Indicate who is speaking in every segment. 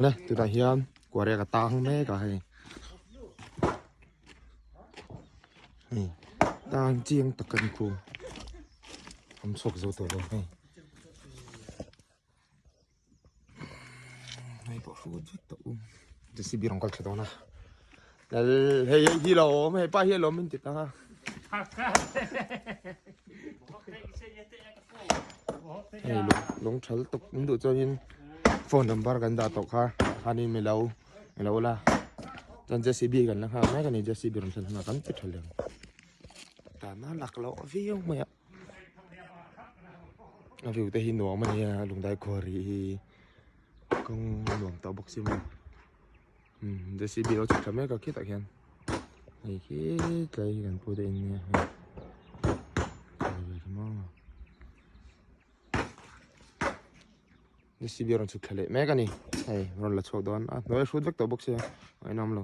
Speaker 1: Le tunah hian kuarek a tang mek a hei hei tang chiang tak a ni khu awm chhuak zo tawh lo hei hei pawh hrut vek tawh u JCB rawn kal thla dawn a lal hei hei hi lo awm hei pa hi a lawm min ti ta hei lung thal tuk min duh chuanin phone number kan dah tawh kha khanin mi lo mi lo la chuan JCB kan la nghak mek a ni JCB rawn thlen hunah kan ti tha leh ang tana lak loh viau mai a a view te hi nuam a nia lungdai khuari hi kawng nuam tawh bawk si maw umm JCB lo chhuk thla mek a khitah khian hei khi tlai hi kan pu te in nia hei JCB a rawn chhuk thla leh mek a ni hei rawn la chhuak dawn a hnuai a hrut vek tawh bawk sia ngaihnawm lo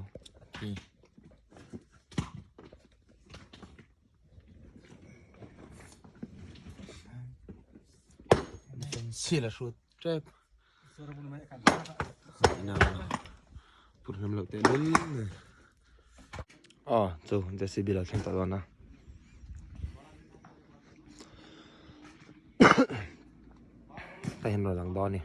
Speaker 1: pencil a hrut tep pur hnam loh teh lul nen aw chu JCB lo thleng tawh dawn a ka hian rawn lang dawn a ni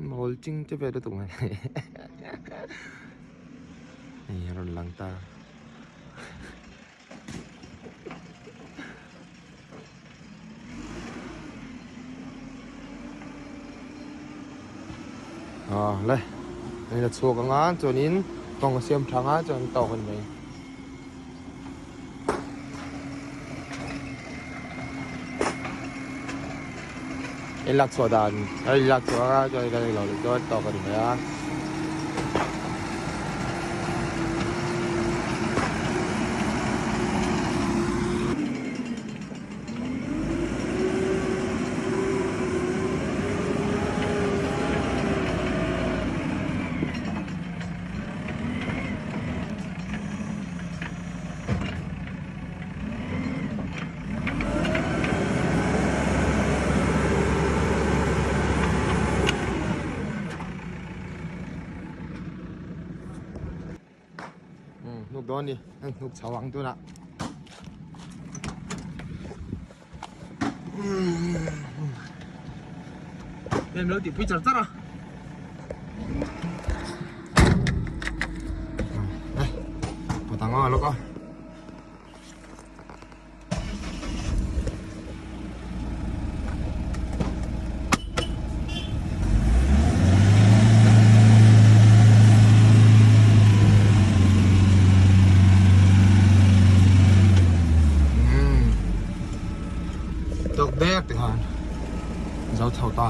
Speaker 1: mawl ching che vel lutuk mai hei a rawn lang ta. Ah le hei a chhuak anga chuanin kawng a siam tha anga chuan tawk a ni mai. In lak chhuah dan a in lak chhuah anga chuan kan englo leh chuan tawk a ni mai a. Hnuk dawn ni an hnuk chho ang tunah em lo tihpui char char a Patang a lawk a Tawk dek ti khan zo chho ta.